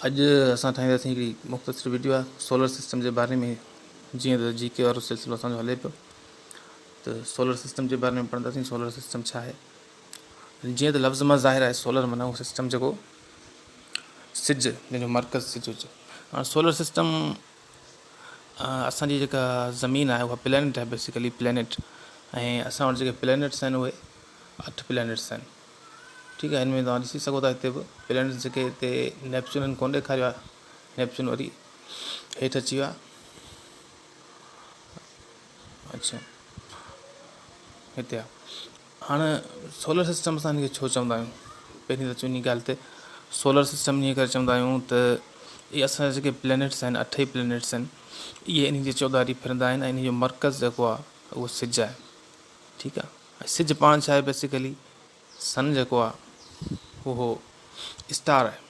اڄ اسان ٺاهينداسين هڪڙي مختصر وڊيو آهي سولر سسٽم جي باري ۾ جيئن ته جي ڪي وارو سلسلو اسان جو هلي پيو ته سولر سسٽم جي باري ۾ پڙهنداسين سولر سسٽم ڇا آهي جيئن ته لفظ مان ظاهر آهي سولر معنيٰ اهو سسٽم جيڪو سج جنهن جو مرڪز سج هجي هاڻي سولر سسٽم اسان جي جيڪا زمين آهي اها پلانيٽ آهي بيسيڪلي پلانيٽ ۽ اسان وٽ جيڪي پلانيٽس آهن اهي اٺ پلانيٽس آهن ٺيڪ آهي هن ۾ توهان ڏسي سگهو ٿا هتي به پلانيٽس جيڪي هتي نيپچون هن ڪونه ڏيکاريو آهي نيپچون وري هيٺ اچي ويو آهي اچھا هتي آهي هاڻ سولر سسٽم اسان هن کي ڇو چوندا آهيون پهرين ته اچون ان ڳالهه تي سولر سسٽم ان ڪري چوندا آهيون ته اهي اسان جا جيڪي پلانيٽس آهن اٺ ئي پلانيٽس آهن اهي انهن جي چوڌاري ڦرندا آهن ۽ انهن جو مرڪز جيڪو آهي اهو سج آهي ٺيڪ آهي ۽ سج پاڻ ڇا آهي بيسيڪلي سن جيڪو آهي اهو اسٽار آهي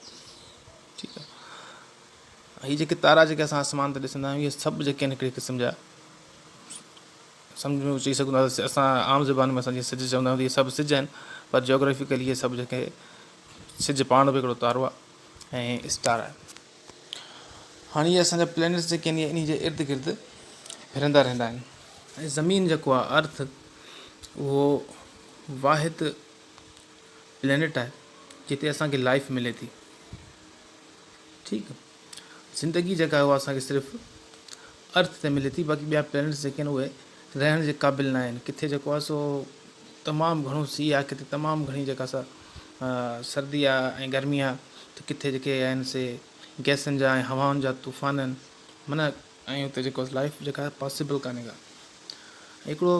ٺيڪ آهي هي جيڪي تارا جيڪي اسان آسمان تي ڏسندا آهيون اهي سڀ جيڪي آهن هڪڙي قسم جا سمجهو چئي سگهون ٿا اسان عام زبان ۾ اسان جيئن سج چوندا آهيون ته اهي سڀ سج آهن پر جاگرافيڪلي اهي سڀ جيڪي سج پاڻ به هڪڙو تارو آهي ۽ اسٽار آهي هاڻي اهي اسان جا پلانيٽس جيڪي آهن اهي انهي جي ارد گرد ڦرندا رهندا آهن ۽ زمين جيڪو آهي ارٿ اهو واحد پلانيٽ آهي جتي اسان کي لائف ملي ٿي ٺيڪ زندگي جيڪا آهي اها اسان کي صرف ارٿ تي ملي ٿي باقي ٻيا پلانيٽس جيڪي آهن اهي رهڻ جي قابل نه آهن ڪٿي جيڪو آهي سو تمام گهڻو سيء آهي ڪٿي تمام گهڻي جيڪا سا سردي آهي ۽ گرمي آهي ته ڪٿي جيڪي آهن سي گئسن جا ۽ هوائن جا طوفان آهن معنيٰ ۽ اتي جيڪو لائف جيڪا آهي پاسيبل ڪانهي ڪا هڪڙو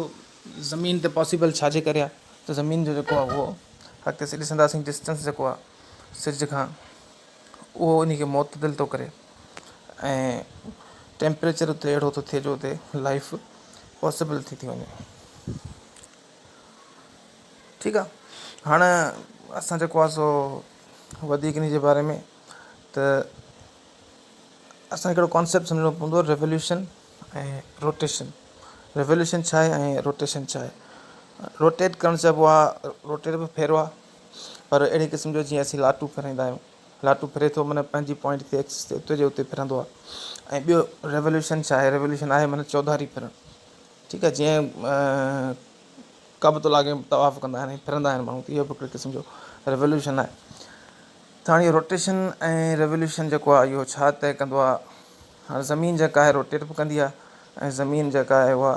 زمين تي پاسيبل ڇا جي ڪري آهي ته زمين جو جيڪو آهي اهو اڳتي اسين ڏسنداسين ڊسٽنس جيڪو آهي سج کان اهو ان کي معتدل ٿو ڪري ۽ ٽيمپريچر اتي اهڙو ٿو ٿئي جو اتي لائف پاسيبل ٿي ٿي وڃي ٺيڪ آ هاڻ اسان جيڪو آ سو وڌيڪ ان جي باري ۾ ته اسان هڪڙو ڪانسيپٽ سمجهڻو پوندو ريوليوشن ۽ روٽيشن ريوليوشن ڇا آهي ۽ روٽيشن ڇا آهي روٽيٽ ڪرڻ چئبو آهي روٽيٽ به ڦيرو آهي پر اهڙي قسم جو جيئن اسين لاٽون ڦيرائيندا آهيون لاٽون ڦري ٿو معنيٰ پنهنجي پوائنٽ تي ايڪسس تي اتي جي اتي ڦرندو آهي ۽ ٻيو ريوليوشن ڇا آهي ريوليوشن آهي معنيٰ چوڌاري ڦرڻ ٺيڪ آهي جيئن ڪعبة الله کي طواف ڪندا آهن ۽ ڦرندا آهن ماڻهو ته اهو به هڪڙي قسم جو ريوليوشن آهي ته هاڻي روٽيشن ۽ ريوليوشن جيڪو آهي اهو ڇا طئي ڪندو آهي هاڻي زمين جيڪا آهي روٽيٽ به ڪندي آهي ۽ زمين جيڪا آهي اها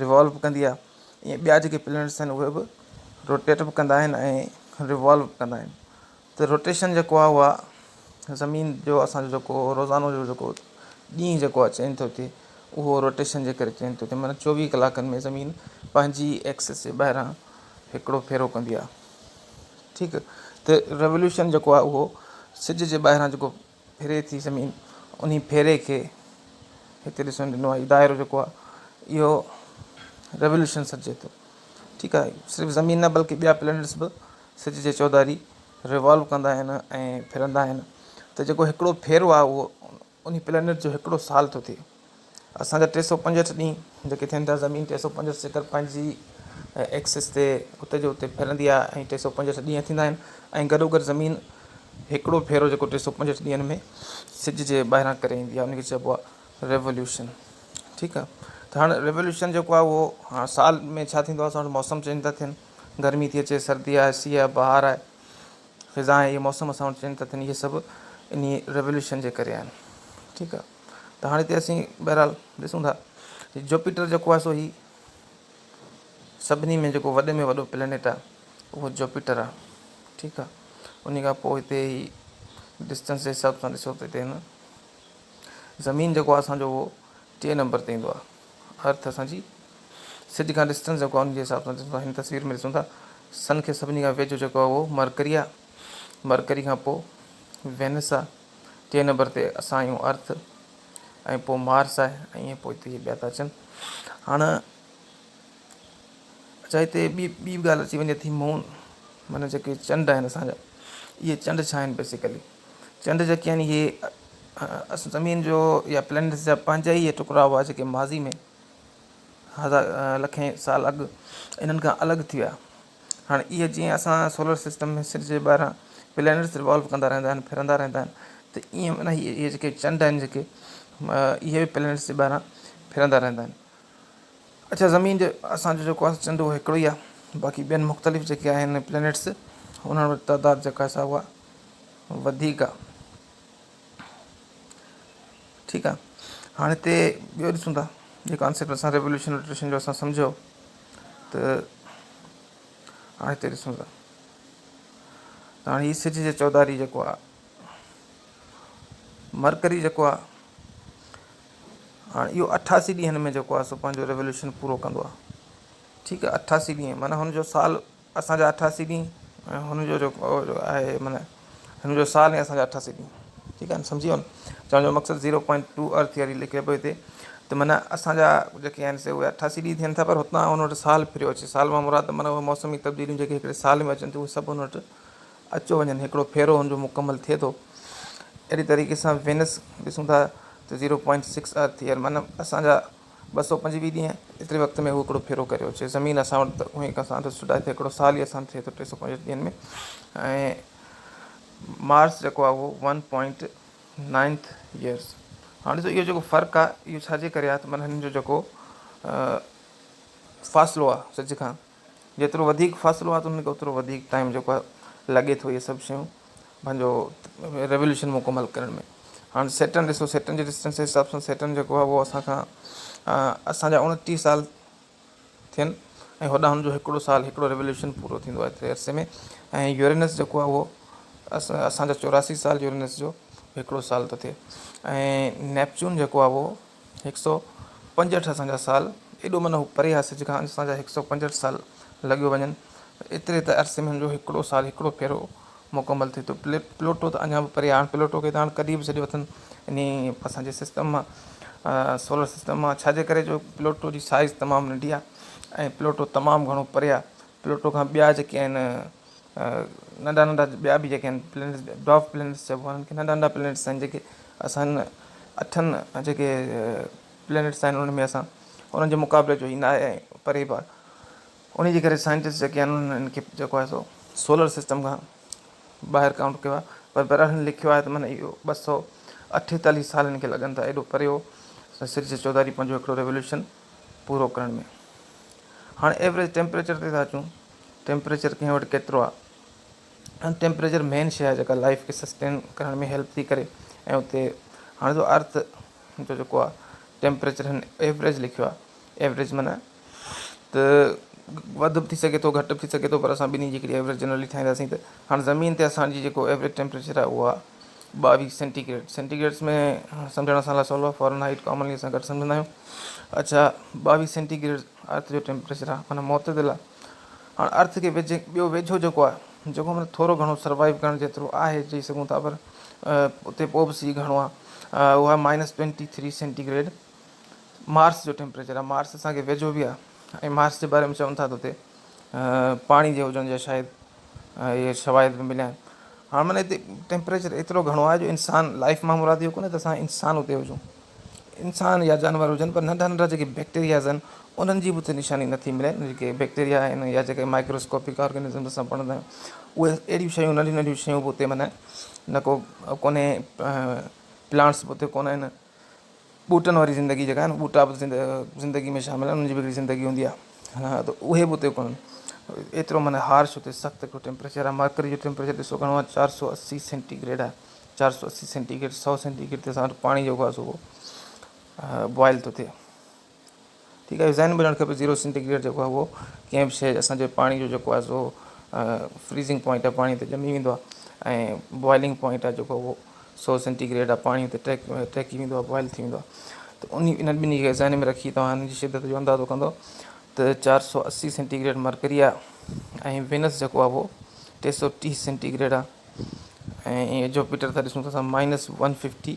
ريوالو به ڪندي آهي ائين ٻيا جيڪي پلانيٽس آهن اهي به روٽيٽ به ڪندا آهن ۽ ريوالو به ڪندا آهن ته روٽيشن جيڪو آهي اها زمين جو اسان جو جيڪو روزانو جو جيڪو ڏينهن جيڪو آهي چينج ٿو ٿئي اهو روٽيشن جي ڪري چينج ٿو ٿئي معنيٰ چوويهه ڪلاڪن ۾ زمين پنهنجي ايڪسس جي ٻاهران هڪڙو ڦيرو ڪندي آهي ٺيڪ ته ريوليوشن جيڪو آهي اهو سج جي ٻاهران جيڪو ڦري ٿي زمين انهي ڦيري کي هتي ڏسو ڏنو آهي دائرو جيڪو آهي اهو ريوليوشن سڏجي ٿو ٺيڪ آهي صرف زمين نه بلڪه ٻيا پلانيٽس به سج جي چوڌاري ريوالو ڪندا آهن ۽ ڦرندا آهن ته جيڪو هڪڙو ڦيرو آهي اهو انهي پلانيٽ جو هڪڙو سال ٿو ٿئي. اسان جا 365 ڏينهن جيڪي ٿين ٿا زمين 365 چڪر پنهنجي ايڪسس تي اتي جو اتي ڦرندي آهي ۽ 365 ڏينهن ٿيندا آهن ۽ گڏوگڏ زمين هڪڙو ڦيرو جيڪو 365 ڏينهن ۾ سج جي ٻاهران ڪري ايندي آهي ان کي چئبو آهي ريوليوشن ٺيڪ آهي ته هاڻي ريوليوشن جيڪو آهي اهو هاڻي سال ۾ ڇا ٿيندو آهي اسان وٽ موسم چينج ٿا ٿين گرمي ٿي اچي سردي آهي سيء آهي بهار آهي خزان آهي اهي موسم اسان وٽ چينج ٿا ٿين اهي سڀ انهي ريوليوشن جي ڪري آهن ٺيڪ آهي ته هاڻي هتي اسين بهرحال ڏسون ٿا جوپيٽر جيڪو آهي سو هي سڀني ۾ جيڪو وڏي ۾ وڏو پلانيٽ آهي اهو جوپيٽر آهي ٺيڪ آهي ان کان پوء هتي هي ڊسٽنس جي حساب سان ڏسو ته هتي هن زمين جيڪو آهي اسانجو اهو ٽئين نمبر تي ايندو آهي ارٿ اسانجي سج کان ڊسٽنس جيڪو آهي ان جي حساب سان ڏسون ٿا هن تصوير ۾ ڏسون ٿا سن کي سڀني کان ويجهو جيڪو آهي اهو مرڪري آهي مرڪري کان پوء وينس آهي ٽئين نمبر تي اسان آهيون ارٿ ۽ پوء مارس آهي ۽ ائين پوء هتي ٻيا ٿا اچن هاڻ اچا هتي ٻي ٻي ڳالهه اچي وڃي ٿي مون معنيٰ جيڪي چنڊ آهن اسانجا اهي چنڊ ڇا آهن بيسيڪلي چنڊ جيڪي آهن اهي زمين جو يا پلانيٽس جا پنهنجا ئي ٽڪرا هئا جيڪي ماضي ۾ هزار لکين سال اڳ انهن کان الڳ ٿي ويا هاڻي اهي جيئن اسان سولر سسٽم ۾ سج جي ٻاهران پلانيٽس ريوالو ڪندا رهندا آهن ڦرندا رهندا آهن. ته ائين معنيٰ اهي جيڪي چنڊ آهن جيڪي اهي به پلينٽس جي ٻاهران ڦرندا رهندا آهن. اڇا زمين جي اسان جو جيڪو آهي چنڊ اهو هڪڙو ئي آهي باقي ٻين مختلف جيڪي آهن پلينٽس انهن وٽ تعداد جيڪا آهي سا اها وڌيڪ آهي. ٺيڪ آهي هاڻي هتي ٻيو ڏسون ٿا جي ڪانسيپٽ اسان ريولوشن روٽيشن جو اسان سمجهيو ته هاڻي هتي ڏسون ٿا ته هاڻي هي سج جي چوڌاري جيڪو آهي مرڪري جيڪو آهي هاڻي اهو 88 ڏينهن ۾ جيڪو آهي سو پنهنجو ريولوشن پورو ڪندو آهي ٺيڪ آهي 88 ڏينهن معنی هن جو سال اسان جا 88 ڏينهن ۽ هن جو جيڪو آهي معنی هن جو سال ۽ اسان جا 88 ڏينهن ٺيڪ آهي سمجهي ويو نه چوڻ جو مقصد 0.2 ارٿ يار لکي پيو هتي ته معنی اسان جا جيڪي آهن سي اهي 88 ڏينهن ٿين ٿا پر هتان هن وٽ سال ڦريو اچي سال مان مراد معنی اهي موسمي تبديليون جيڪي هڪڙي سال ۾ اچن ٿيون اهي سڀ هن وٽ اچو وڃن هڪڙو ڦيرو هن جو مڪمل ٿئي ٿو اهڙي طريقي سان وينس ڏسون ٿا ته 0.6 ارٿ يار معنی اسان جا 225 ڏينهن ايتري وقت ۾ هو هڪڙو ڦيرو ڪريو اچي. زمين اسان وٽ ته اونهي اسان وٽ سڏائي ته هڪڙو سال ئي اسان ٿئي ٿو 365 ڏينهن ۾ ۽ مارس جيڪو آهي اهو ون پوائنٽ نائنٿ يئرس. هاڻي ڏسو اهو جيڪو فرق آهي اهو ڇا جي ڪري آهي ته معنيٰ هنن جو جيڪو فاصلو آهي سج کان جيترو وڌيڪ فاصلو آهي ته انهن کي اوترو وڌيڪ ٽائيم جيڪو آهي لڳي ٿو اهي سڀ شيون پنهنجو ريوليوشن مڪمل ڪرڻ ۾ هاڻي سيٽرن ڏسو سيٽرن جي ڊسٽنس جي حساب سان سيٽرن جيڪو آهي اهو اسان کان اسان جا 29 سال ٿين ۽ هوڏانهن هن جو هڪڙو سال هڪڙو ريوليوشن پورو ٿيندو آهي ايتري عرصي ۾ ۽ يورينس جيڪو آهي اهو اسان جا 84 سال يورينس جو هڪڙو سال ٿو ٿئي ۽ نيپچون جيڪو آهي اهو 165 اسان جا سال ايڏو معنيٰ هو پري آهي سج کان اسان جا 165 سال لڳيو وڃن ايتري ته عرصي ۾ هن جو هڪڙو سال هڪڙو ڦيرو مڪمل ٿئي ٿو. پلوٽو ته اڃا به پري آهي. هاڻ پلوٽو کي ته هاڻ ڪڍي به ڇڏيو اٿن انهي اسان جي سسٽم مان سولر سسٽم مان ڇا جي ڪري جو پلوٽو جي سائز تمام ننڍي آهي ۽ پلوٽو تمام گهڻو پري آهي. پلوٽو کان ٻيا جيڪي آهن ننڍا ننڍا ٻيا به جيڪي آهن پلينٽس ڊوارف پلينٽس چئبو آهي انهن کي ننڍا ننڍا پلينٽس آهن جيڪي اسان اٺن جيڪي پلينٽس آهن انهن ۾ اسان انهن جي مقابلي جو هي نه آهي ۽ پري به آهي. انهي جي ڪري سائنٽسٽ جيڪي آهن انهن ان کي جيڪو آهي سو سولر سسٽم کان ٻاهر ڪائونٽ ڪيو آهي پر بهرحال هن لکيو آهي ته معنی اهو 248 سال هن کي لڳن ٿا ايڏو پري هو سج جي چوڌاري پنهنجو هڪڙو ريولوشن پورو ڪرڻ ۾ هاڻي ايوريج ٽيمپريچر تي ٿا اچون ٽيمپريچر ڪنهن وٽ ڪيترو آهي ٽيمپريچر مين شي آهي جيڪا لائف کي سسٽين ڪرڻ ۾ هيلپ ٿي ڪري ۽ اتي هاڻي جو ارٿ جو جيڪو آهي ٽيمپريچر هن ايوريج لکيو آهي ايوريج معنی ته وڌ به ٿي سگهي ٿو گهٽ به ٿي سگهي ٿو پر اسان ٻنهي جي هڪڙي ايوريج جنرلي ٺاهينداسين ته هاڻي زمين تي اسان جي جيڪو ايوريج ٽيمپريچر آهي اهو آهي 22 سينٽي گريڊ سينٽي گريڊس ۾ سمجهڻ اسان لاء سولو آهي فارن هائيٽ ڪامنلي اسان گهٽ سمجهندا آهيون اڇا 22 سينٽي گريڊ ارٿ جو ٽيمپريچر آهي معنيٰ معتدل آهي هاڻي ارٿ کي ويجهي ٻيو ويجهو جيڪو آهي جيڪو معنيٰ ٿورو گهڻو سروائيو ڪرڻ جيترو آهي چئي سگهون ٿا پر اتي پوء به سيء گهڻو آهي اهو آهي مائنس 23 سينٽي گريڊ مارس جو ٽيمپريچر آهي مارس اسان کي ويجهو به آهي ۽ مارس جي باري ۾ چون ٿا ته اتي پاڻي جي هجڻ جا شايد اهي شواهد به مليا آهن هاڻ معنيٰ هتي ٽيمپريچر ايترو گهڻو آهي جو انسان لائف مان مراد اهو ڪونهي ته اسان انسان اتي هجون انسان يا جانور هجن پر ننڍا ننڍا جيڪي بيڪٽيرياز آهن انهن جي به اتي نشاني نٿي ملي جيڪي بيڪٽيريا آهن يا جيڪي مائڪروسڪوپڪ آرگنزم اسان پڙهندا آهيون اهي اهڙيون شيون ننڍيون ننڍيون شيون به اتي معنيٰ نه ڪو ڪونهي پلانٽس به اتي ڪونه آهن ٻوٽن واري زندگي جيڪا آهي نه ٻوٽا به زندگي ۾ شامل آهن انهن جي به هڪڙي زندگي هوندي آهي ته اهي به اتي ڪونهن ايترو معنيٰ هارش اتي سخت هڪڙو ٽيمپريچر آهي مرڪري جو ٽيمپريچر ڏسو گهڻو آهي 480 سينٽي گريڊ آهي 480 سينٽي گريڊ 100 سينٽي گريڊ تي اسان وٽ پاڻي جيڪو آهي سو بوائل ٿو ٿئي ٺيڪ آهي ذهن ۾ رهڻ کپي زيرو سينٽي گريڊ جيڪو آهي اهو ڪنهن به شيء اسان جي پاڻي جو جيڪو آهي سو فريزنگ پوائنٽ آهي پاڻي تي ڄمي ويندو آهي ۽ بوائلنگ پوائنٽ آهي جيڪو اهو 100 سينٽي گريڊ آهي پاڻي تي ٽهڪي ويندو آهي بوائل ٿي ويندو آهي ته ان انهن ٻنهي کي ذهن ۾ رکي توهان ان جي شدت جو اندازو ڪندو ته 480 سينٽي گريڊ مرڪري آهي ۽ وينس جيڪو آهي اهو 330 سينٽي گريڊ آهي ۽ جوپيٽر ٿا ڏسون ته اسان مائنس 150.